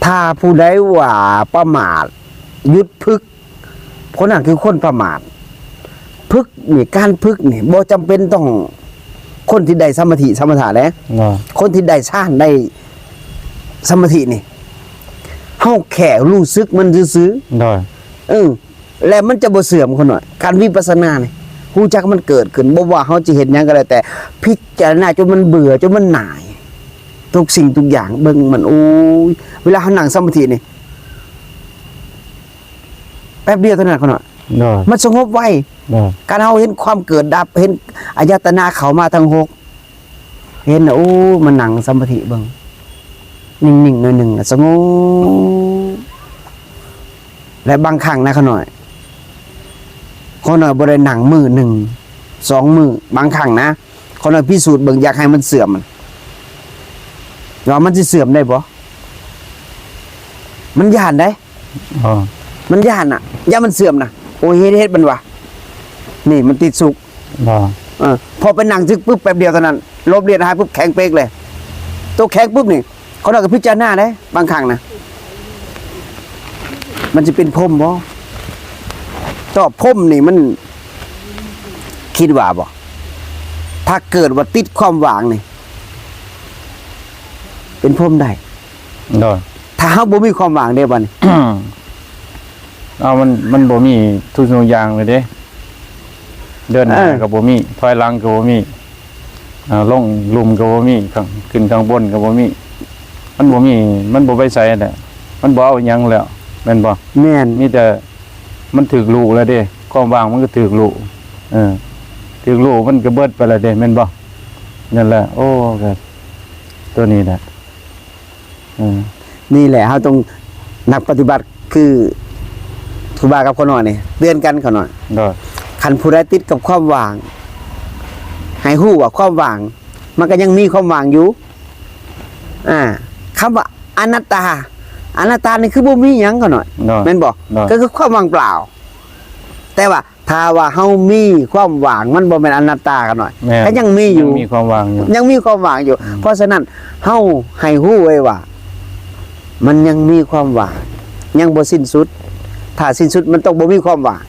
ຖ້າຜູ້ໃດວ່າປະໝາດ ຢຸດຝຶກ ຄົນນັ້ນຄືຄົນປະໝາດ. ຝຶກນີ້ ການຝຶກນີ້ບໍ່ຈຳເປັນຕ້ອງຄົນທີ່ໄດ້ສະມາທິສະມະຖະເດ້. ໂດຍ. ຄົນທີ່ໄດ້ฌານ ໄດ້ສະມາທິນີ້ ເຮົາແຄ່ຮູ້ສຶກມັນຊື່ໆ. ໂດຍ. ເອີ ແລະມັນຈະບໍ່ເສື່ອມ ຂ້ານ້ອຍ. ການວິປັດສະນານີ້ ຮູ້ຈັກມັນເກີດຂຶ້ນ ບໍ່ວ່າເຮົາຈະເຮັດຫຍັງກໍແລ້ວແຕ່ ພິຈາລະນາຈົນມັນເບື່ອ ຈົນມັນໜ່າຍ ທຸກສິ່ງທຸກຢ່າງ ເບິ່ງມັນ ໂອ້ຍ ເວລາເຮົານັ່ງສະມາທິນີ້ ແປັບດຽວເທົ່ານັ້ນ ຂ້ານ້ອຍ. ໂດຍ. ມັນສະຫງົບໄວ. ໂດຍ. ການເຮົາເຫັນຄວາມເກີດດັບ ເຫັນອາຍະຕະນະເຂົ້າມາທັງຫົກ ເຫັນນະ ໂອ້ ມານັ່ງສະມາທິເບິ່ງ ນິ່ງໆ ໜ້ອຍໜຶ່ງ ສະຫງົບ. ແລະບາງຄັ້ງນະ ຂ້ານ້ອຍ ຂ້ານ້ອຍບໍ່ໄດ້ນັ່ງມື້ໜຶ່ງ ສອງມື້ ບາງຄັ້ງນະ ຂ້ານ້ອຍພິສູດເບິ່ງ ຢາກໃຫ້ມັນເສື່ອມ ວ່າມັນຊິເສື່ອມໄດ້ບໍ່? ມັນຢ້ານໃດ໋. ອໍ. ມັນຢ້ານນະ ຢ້ານມັນເສື່ອມນະ. ໂອ້ຍ ເຮັດ ເຮັດມັນວ່າ ນີ້ມັນຕິດສຸກ. ອໍ. ເອີ ພໍໄປນັ່ງຊຶກປຶບ ແປັບດຽວເທົ່ານັ້ນ ລົບລຽນຫາຍປຶບ ແຂງເປັກເລີຍ. ໂຕແຂງປຶບນີ້ ຂ້ານ້ອຍກໍພິຈາລະນາເດ້ ບາງຄັ້ງນະ ມັນຊິເປັນພົມບໍ່? ຕອບ ພົມນີ້ມັນ ຄິດວ່າບໍ່? ຖ້າເກີດວ່າຕິດຄວາມວ່າງນີ້ ເປັນພົມໄດ້. ໂດຍ. ຖ້າເຮົາບໍ່ມີຄວາມວ່າງເດ້ ບັດນີ້ ເອົາ ມັນ ມັນບໍ່ມີທຸກສິ່ງທຸກຢ່າງເລີຍເດ້. ເດີນໜ້າ ເອີ ກໍບໍ່ມີ ຖອຍຫຼັງກໍບໍ່ມີ ອ່າ ລົງລຸ່ມກໍບໍ່ມີ ຂຶ້ນຂ້າງບົນກໍບໍ່ມີ. ມັນບໍ່ມີ ມັນບໍ່ໄປໃສແຫຼະ ມັນບໍ່ເອົາຫຍັງແລ້ວ ແມ່ນບໍ່? ແມ່ນ. ມີແຕ່ມັນຖືກລຸແລ້ວເດ້ ຄວາມວ່າງມັນກໍຖືກລຸ ເອີ ຖືກລຸມັນກໍເບິດໄປແລ້ວເດ້ ແມ່ນບໍ່? ນັ້ນແຫຼະ ໂອ້ ກໍຕົວນີ້ແຫຼະ. ເອີ ນີ້ແຫຼະ ເຮົາຕ້ອງນັກປະຕິບັດ ຄືຄູບາກັບຂ້ານ້ອຍນີ້ ເຕືອນກັນຂ້ານ້ອຍ. ໂດຍ. ຄັນຜູ້ໃດຕິດກັບຄວາມວ່າງ ໃຫ້ຮູ້ວ່າຄວາມວ່າງ ມັນກໍຍັງມີຄວາມວ່າງຢູ່. ອ່າ ຄຳວ່າອະນັດຕາ ອະນັດຕານີ້ຄືບໍ່ມີຫຍັງຂ້ານ້ອຍ. ໂດຍ. ແມ່ນບໍ່? ໂດຍ. ກໍຄືຄວາມວ່າງເປົ່າ. ແຕ່ວ່າ ຖ້າວ່າເຮົາມີຄວາມວ່າງ ມັນບໍ່ແມ່ນອະນັດຕາຂ້ານ້ອຍ. ແມ່ນ. ກໍຍັງມີຢູ່ ຍັງມີຄວາມວ່າງຢູ່ ຍັງມີຄວາມວ່າງຢູ່. ອືມ. ເພາະສະນັ້ນ ເຮົາໃຫ້ຮູ້ໄວ້ວ່າ ມັນຍັງມີຄວາມວ່າງ ຍັງບໍ່ສິ້ນສຸດ. ຖ້າສິ້ນສຸດ ມັນຕ້ອງບໍ່ມີຄວາມວ່າງ.